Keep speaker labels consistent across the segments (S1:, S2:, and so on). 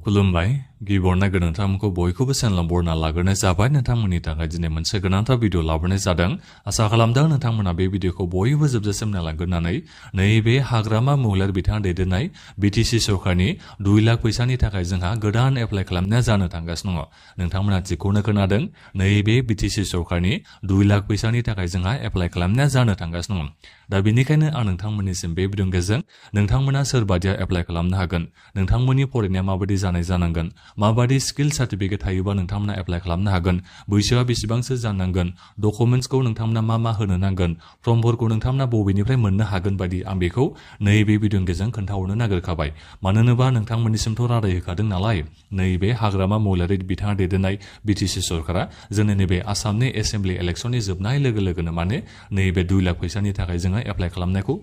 S1: खुलुमबाय गिबियावनो नोंथांमोनखौ बयखौबो चेनेलाव बरना लाग्रोनाय जाबाय नोंथांमोननि थाखाय दिनै मोनसे गोनांथार भिडिअ लाबोनाय जादों आसा खालामदों नोंथांमोना बे भिडिअखौ बयबो जोबजासिम नायलांगोरनानै नैबे हाग्रामा महिलारि बिथाङा दैदेननाय BTC सरकारनि 2 लाख फैसानि थाखाय जोंहा गोदान एप्लाइ खालामनाया जानो थांगासिनो दङ नोंथांमोना थिगखौनो खोनादों नैबे BTC सरकारनि 2 लाख फैसानि थाखाय जोंहा एप्लाइ खालामनाया जानो थांगासिनो दङ दा बेनिखायनो आं नोंथांमोननिसिम बे भिडिअनि गेजेरजों नोंथांमोना सोरबादिया एप्लाइ खालामनो हागोन नोंथांमोननि फरायनाया माबायदि जानांगोन माबादि स्किल सार्टिफिकेट थायोबा नोंथांमोना एप्लाइ खालामनो हागोन बैसोआ बेसेबांसो जानांगोन डकुमेन्ट्सखौ नोंथांमोना मा होनो नांगोन फर्मफोरखौ नोंथांमोना बबेनिफ्राय मोननो हागोन बायदि आं बेखौ नैबे भिडिअनि गेजेरजों खोन्थाहरनो नागिरखाबाय मानोना नोंथांमोननिसिमथ' रादाय होखादों नालाय नैबे हाग्रामा महिलारि बिथाङा दैदेननाय BTC सरकारा जोंनि नैबे आसामनि एसेम्बलि इलेक्सननि जोबनाय लोगो माने नैबे 2 लाख फैसानि थाखाय जोङो एप्लाइ खालामनायखौ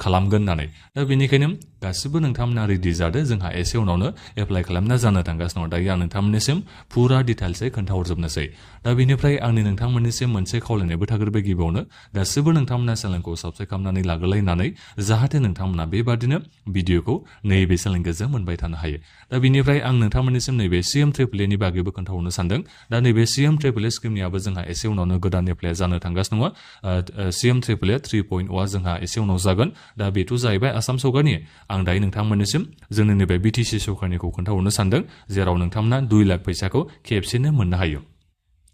S1: खालामगोन होननानै दा बेनिखायनो गासिबो नोंथांमोना रेडि जादो जोंहा एसे उनावनो एप्लाइ खालामना जानो थांगासिनो दं दायो आं नोंथांमोननिसिम फुरा डिटेल्सै खोन्थाहरजोबनोसै दा बेनिफ्राय आंनि नोंथांमोननिसिम मोनसे खावलायनायबो थाग्रोबाय गिबियावनो गासिबो नोंथांमोना चेनेलखौ साबस्क्राइब खालामनानै लाग्रोलायनानै जाहाथे नोंथांमोना बेबादिनो भिडिअखौ नैबे चेनेलनि गेजेरजों मोनबाय थानो हायो दा बेनिफ्राय आं नोंथांमोननिसिम नैबे CM-AAA नि बागैबो खोन्थाहरनो सानदों दा नैबे CM-AAA स्किमनियाबो जोंहा एसे उनावनो गोदान एप्लाइ जानो थांगासिनो दङ CM-AAA 3.0 जोंहा एसे उनाव जागोन दा बेथ' जाहैबाय आसाम सरकारनि आं दायो नोंथांमोननिसिम जोंनि नैबे BTC सरकारनिखौ खोन्थाहरनो सानदों जेराव नोंथांमोना 2 लाख फैसाखौ खेबसेनो मोननो हायो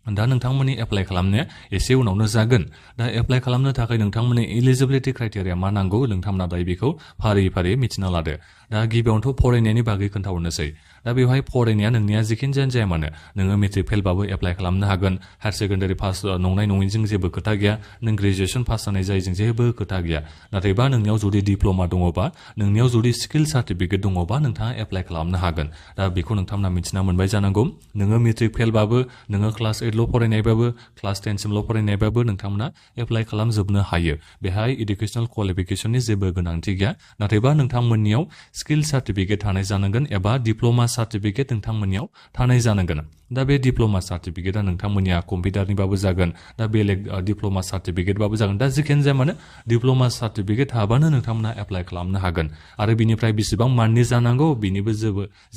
S1: दा नोंथांमोननि एप्लाइ खालामनाया एसे उनावनो जागोन दा एप्लाइ खालामनो थाखाय नोंथांमोननि एलिजिबिलिटि क्राइटेरिया मा नांगौ नोंथांमोना दायो बेखौ फारि मिथिना लादो दा गिबियावनोथ' फरायनायनि बागै खोन्थाहरनोसै दा बेवहाय फरायनाया नोंनिया जिखिजायानो जाया मानो नोङो मेट्रिक फेलबाबो एप्लाइ खालामनो हागोन हायार सेकेन्डारि पास नंनाय नङैजों जेबो खोथा गैया नों ग्रेजुवेसन पास जानाय जायैजों जेबो खोथा गैया नाथायबा नोंनियाव जुदि डिप्ल'मा दङबा नोंनियाव जुदि स्किल सार्टिफिकेट दङबा नोंथाङा एप्लाइ खालामनो हागोन दा बेखौ नोंथांमोना मिथिना मोनबाय जानांगौ नोङो मेट्रिक फेलबाबो नोङो क्लास 8ल' फरायनायबाबो क्लास 10सिमल' फरायनायबाबो नोंथांमोना एप्लाइ खालामजोबनो हायो बेहाय इडुकेसनेल क्वालिफिकेसननि जेबो गोनांथि गैया नाथायबा नोंथांमोननियाव स्किल सार्टिफिकेट थानाय जानांगोन एबा डिप्ल'मा सार्टिफिकेट नोंथांमोननियाव थानाय जानांगोन दा बे डिप्ल'मा सार्टिफिकेटआ नोंथांमोननिया कम्पिउटारनिबाबो जागोन दा बेलेग डिप्ल'मा सार्टिफिकेटबाबो जागोन दा जिखियानो जाया मानो डिप्ल'मा सार्टिफिकेट थाबानो नोंथांमोना एप्लाइ खालामनो हागोन आरो बिनिफ्राय बेसेबां मान्थनि जानांगौ बिनिबो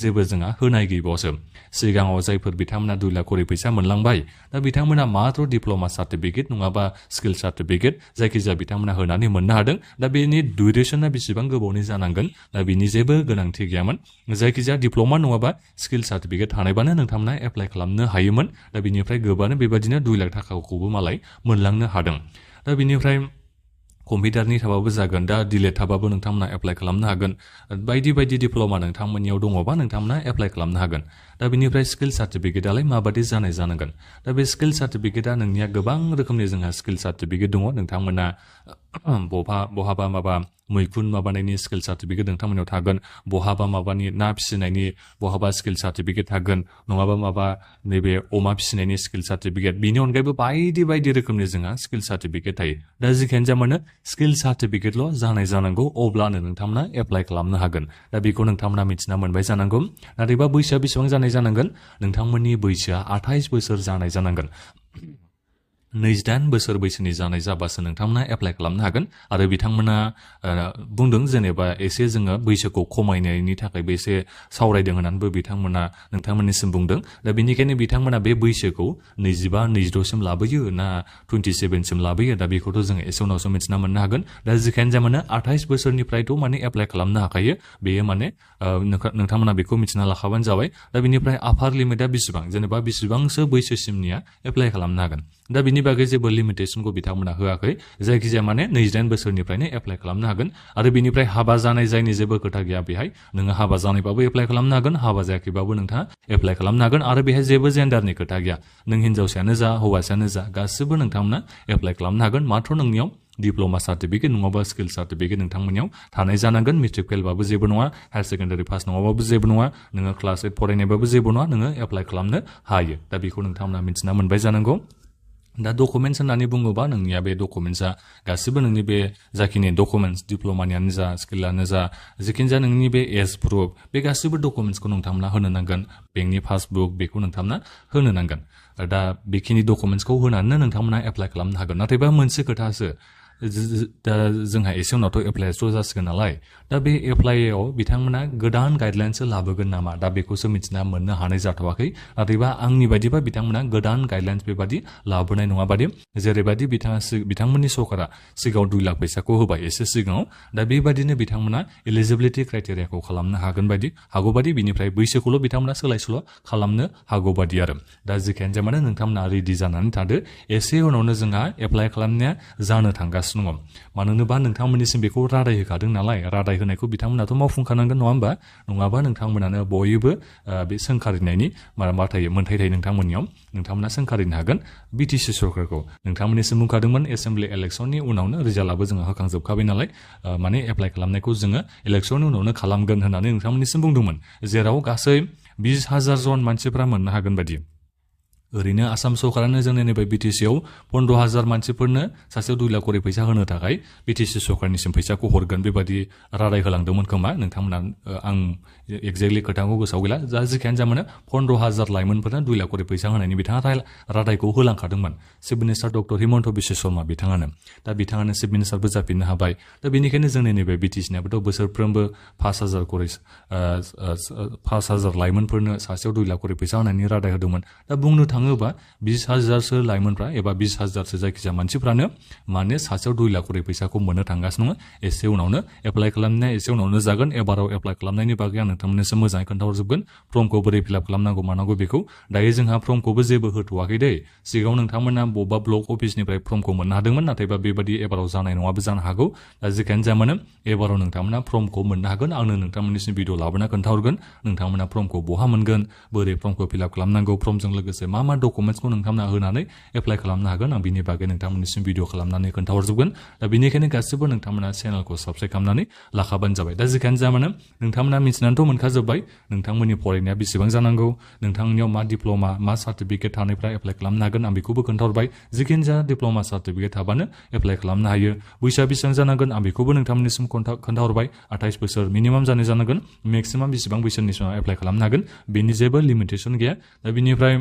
S1: जेबो जोंहा होनाय गैबावसो सिगाङाव जायफोर बिथांमोना 2 लाख करि फैसा मोनलांबाय दा बिथांमोना मात्र डिप्ल'मा सार्टिफिकेट नङाबा स्किल सार्टिफिकेट जायखिजाया बिथांमोना होनानै मोननो हादों दा बेनि डिउरेसना बेसेबां गोबावनि जानांगोन दा बिनि जेबो गोनांथि गैयामोन जायखिजाया डिप्ल'मा नङाबा स्किल सार्टिफिकेट थानायबानो नोंथांमोना एप्लाइ खालामनो हायोमोन दा बिनिफ्राय गोबानो बेबादिनो 2 लाख थाखाखौबो मालाय मोनलांनो हादों दा बिनिफ्राय कम्पिउटारनि थाबाबो जागोन दा डिलेट थाबाबो नोंथांमोना एप्लाइ खालामनो हागोन बायदि डिप्ल'मा नोंथांमोननियाव दङबा नोंथांमोना एप्लाइ खालामनो हागोन दा बेनिफ्राय स्किल सार्टिफिकेटआलाय माबादि जानांगोन दा बे स्किल सार्टिफिकेटआ नोंनिया गोबां रोखोमनि जोंहा स्किल सार्टिफिकेट दङ नोंथांमोना बहाबा माबा मैखुन माबानायनि स्किल सार्टिफिकेट नोंथांमोननियाव थागोन बहाबा माबानि ना फिसिनायनि बहाबा स्किल सार्टिफिकेट थागोन नङाबा माबा नैबे अमा फिसिनायनि स्किल सार्टिफिकेट बिनि अनगायैबो बायदि रोखोमनि जोंहा स्किल सार्टिफिकेट थायो दा जिखियानो जाया मानो स्किल सार्टिफिकेटल' जानांगौ अब्लानो नोंथांमोना एप्लाइ खालामनो हागोन दा बेखौ नोंथांमोना मिथिना मोनबाय जानांगौ नाथायबा बैसोआ बेसेबां जानांगोन नोंथांमोननि बैसोआ 28 बोसोर जानाय जानांगोन 28 बोसोर बैसोनि जानाय जाबासो नोंथांमोना एप्लाइ खालामनो हागोन आरो बिथांमोना बुंदों जेनेबा एसे जोङो बैसोखौ खमायनायनि थाखायबो एसे सावरायदों होननानैबो बिथांमोना नोंथांमोननिसिम बुंदों दा बेनिखायनो बिथांमोना बे बैसोखौ 25-26 सिम लाबोयो ना 27 सिम लाबोयो दा बेखौथ' जोङो एसे उनावसो मिथिना मोननो हागोन दा जिखियानो जाया मानो 28 बोसोरनिफ्रायथ' माने एप्लाइ खालामनो हाखायो बेयो माने नोंथांमोना बेखौ मिथिना लाखाबानो जाबाय दा बेनिफ्राय आपार लिमिटआ बेसेबां जेनेबा बेसेबांसो बैसोसिमनिया एप्लाइ खालामनो हागोन दा बिनि बागै जेबो लिमिटेसनखौ बिथांमोना होआखै जायखिजाया माने 28 बोसोरनिफ्रायनो एप्लाइ खालामनो हागोन आरो बिनिफ्राय हाबा जानाय जायनि जेबो खोथा गैया बेहाय नोङो हाबा जानायबाबो एप्लाइ खालामनो हागोन हाबा जायाखैबाबो नोंथाङा एप्लाइ खालामनो हागोन आरो बेहाय जेबो जेन्डारनि खोथा गैया नों हिनजावसायानो जा हौवासायानो जा गासिबो नोंथांमोना एप्लाइ खालामनो हागोन मात्र नोंनियाव डिप्ल'मा सार्टिफिकेट नङाबा स्किल सार्टिफिकेट नोंथांमोननियाव थानाय जानांगोन मेट्रिक फेलबाबो जेबो नङा हायार सेकेन्डारि पास नङाबाबो जेबो नङा नोङो क्लास 8 फरायनायबाबो जेबो नङा नोङो एप्लाइ खालामनो हायो दा बेखौ नोंथांमोना मिथिना मोनबाय जानांगौ दा डकुमेन्ट्स होननानै बुङोबा नोंनिया बे डकुमेन्ट्सआ गासिबो नोंनि बे जाखिनि डकुमेन्ट्स डिप्ल'मानियानो जा स्किलानो जा जिखिनि जा नोंनि बे एज प्रुफ बे गासिबो डकुमेन्ट्सखौ नोंथांमोना होनो नांगोन बेंकनि पासबुक बेखौ नोंथांमोना होनो नांगोन दा बेखिनि डकुमेन्ट्सखौ होनानैनो नोंथांमोना एप्लाइ खालामनो हागोन नाथायबा मोनसे खोथासो दा जोंहा एसे उनावथ' एप्लाइसो जासिगोन नालाय दा बे एप्लाइआव बिथांमोना गोदान गाइडलाइन्सो लाबोगोन नामा दा बेखौसो मिथिना मोननो हानाय जाथ'वाखै नाथायबा आंनि बायदिबा बिथांमोना गोदान गाइडलाइन्स बेबादि लाबोनाय नङा बादि जेरैबायदि बिथांमोननि सरकारा सिगाङाव 2 लाख फैसाखौ होबाय एसे सिगाङाव दा बेबादिनो बिथांमोना एलिजिबिलिटि क्राइटेरियाखौ खालामनो हागौ बादि बिनिफ्राय बैसोखौल' बिथांमोना सोलाय-सोल' खालामनो हागौ बादि आरो दा जिखियानो जाया मानो नोंथांमोना रेडि जानानै थादो एसे उनावनो जोंहा एप्लाइ खालामनाया जानो थांगासिनो दङ मानोना नोंथांमोननिसिम बेखौ रादाय होखादों नालाय रादाय होनायखौ बिथांमोनाथ' मावफुंखानांगोन नङा होमबा नङाबा नोंथांमोनानो बयबो बे सोंखारिनायनि मा थायो मोन्थाय थायो नोंथांमोननियाव नोंथांमोना सोंखारिनो हागोन BTC सरकारखौ नोंथांमोननिसिम बुंखादोंमोन एसेम्बलि इलेक्सननि उनावनो रिजाल्टआबो जोङो होखांजोबखाबाय नालाय माने एप्लाइ खालामनायखौ जोङो इलेक्सननि उनावनो खालामगोन होननानै नोंथांमोननिसिम बुंदोंमोन जेराव गासै 20,000 जन मानसिफ्रा मोननो हागोन बायदि ओरैनो आसाम सरकारानो जोंनि नैबे BTC आव 15,000 मानसिफोरनो सासेयाव 2 लाख करि फैसा होनो थाखाय BTC सरकारनिसिम फैसाखौ हरगोन बेबादि रादाय होलांदोंमोन खोमा नोंथांमोना आं एक्जेक्टलि खोथाखौ गोसोआव गैला जा जिखियानो जा मानो 15,000 लाइमोनफोरनो 2 लाख करि फैसा होनायनि बिथाङा रादायखौ होलांखादोंमोन chief minister doctor Himanta Biswa Sarma बिथाङानो दा बिथाङानो चिफ मिनिस्टारबो जाफिननो हाबाय दा बेनिखायनो जोंनि नैबे BTC नियाबोथ' बोसोरफ्रोमबो 5,000 करि 5,000 लाइमोनफोरनो सासेयाव 2 लाख करि फैसा होनायनि रादाय होदोंमोन दा बुंनो थाङोबा 20,000 लाइमोनफ्रा एबा 20,000 जायखिजाया मानसिफ्रानो माने सासेयाव 2 लाख करि फैसाखौ मोननो थांगासिनो दङ एसे उनावनो एप्लाइ खालामनाया एसे उनावनो जागोन एबाराव एप्लाइ खालामनायनि बागै आं नोंथांमोननिसिम मोजाङै खोन्थाहरजोबगोन फर्मखौ बोरै फिलआप खालामनांगौ मानांगौ बेखौ दायो जोंहा फर्मखौबो जेबो होथ'वाखै दै सिगाङाव नोंथांमोना बबेबा ब्लक अफिसनिफ्राय फर्मखौ मोननो हादोंमोन नाथायबा बेबादि एबाराव जानाय नङाबो जानो हागौ दा जेखियानो जाया मानो एबाराव नोंथांमोना फर्मखौ मोननो हागोन आंनो नोंथांमोननिसिम भिडिअ लाबोना खोन्थाहरगोन नोंथांमोना फर्मखौ बहा मोनगोन बोरै फर्मखौ फिलआप खालामनांगौ फर्मजों लोगोसे मा डकुमेन्ट्सखौ नोंथांमोना होनानै एप्लाइ खालामनो हागोन आं बिनि बागै नोंथांमोननिसिम भिडिअ खालामनानै खोन्थाहरजोबगोन दा बेनिखायनो गासिबो नोंथांमोना चेनेलखौ साबस्क्राइब खालामनानै लाखाबानो जाबाय दा जिखियानो जाया मानो नोंथांमोना मिथिनानैथ' मोनखाजोब्बाय नोंथांमोननि फरायनाया बेसेबां जानांगौ नोंथांनियाव मा डिप्ल'मा मा सार्टिफिकेट थानायफ्रा एप्लाइ खालामनो हागोन आं बेखौबो खोन्थाहरबाय जिखियानो जाया डिप्ल'मा सार्टिफिकेट थाबानो एप्लाइ खालामनो हायो बैसोआ बेसेबां जानांगोन आं बेखौबो नोंथांमोननिसिम खोन्थाहरबाय 28 बोसोर मिनिमाम जानाय जानांगोन मेक्सिमाम बेसेबां बैसोनि समाव एप्लाइ खालामनो हागोन बेनि जेबो लिमिटेसन गैया दा बिनिफ्राय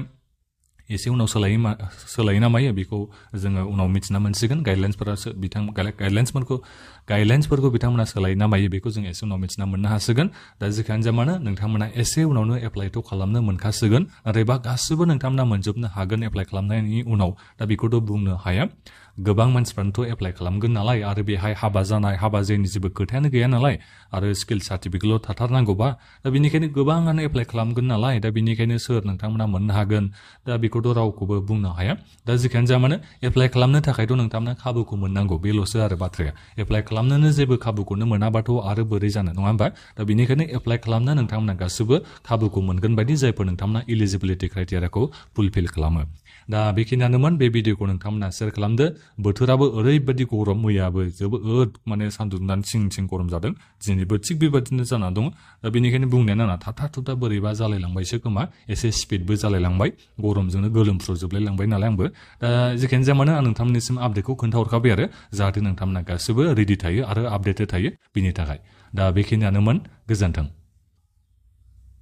S1: एसे उनाव सोलायो ना मायो बेखौ जोङो उनाव मिथिना मोनसिगोन गाइडलाइन्सफोरखौ बिथांमोना सोलायो ना मायो बेखौ जों एसे उनाव मिथिना मोननो हासिगोन दा जिखियानो जाया मानो नोंथांमोना एसे उनावनो एप्लाइथ' खालामनो मोनखासिगोन नाथायबा गासिबो नोंथांमोना मोनजोबनो हागोन एप्लाइ खालामनायनि उनाव दा बेखौथ' बुंनो हाया गोबां मानसिफ्रानोथ' एप्लाइ खालामगोन नालाय आरो बेहाय हाबा जायैनि जेबो खोथायानो गैया नालाय आरो स्किल सार्टिफिकेटल' थाथारनांगौबा दा बेनिखायनो गोबाङानो एप्लाइ खालामगोन नालाय दा बेनिखायनो सोर नोंथांमोना मोननो हागोन दा बेखौथ' रावखौबो बुंनो हाया दा जिखियानो जाया मानो एप्लाइ खालामनो थाखायथ' नोंथांमोना खाबुखौ मोननांगौ बेल'सो आरो बाथ्राया एप्लाइ खालामनोनो जेबो खाबुखौनो मोनाबाथ' आरो बोरै जानो नङा होमबा दा बेनिखायनो एप्लाइ खालामनो नोंथांमोना गासिबो खाबुखौ मोनगोन बायदि जायफोर नोंथांमोना इलिजिबिलिटि क्राइटेरियाखौ फुलफिल खालामो दा बेखिनियानोमोन बे भिडिअखौ नोंथांमोना शेयार खालामदो बोथोराबो ओरैबायदि गरम मैयाबो जोबोद माने सान्दुं दुंनानै थिं गरम जादों दिनैबो थिग बेबादिनो जानानै दङ दा बेनिखायनो बुंनायानो आंना थाबथा बोरैबा जालायलांबायसो खोमा एसे स्पिडबो जालायलांबाय गरमजोंनो गोलोमफ्रुजोबलायलांबाय नालाय आंबो दा जेखियानो जाया मानो आं नोंथांमोननिसिम आपडेटखौ खोन्थाहरखाबाय आरो जाहाथे नोंथांमोना गासिबो रेडि थायो आरो आपडेटेड थायो बिनि थाखाय दा बेखिनियानोमोन गोजोन्थों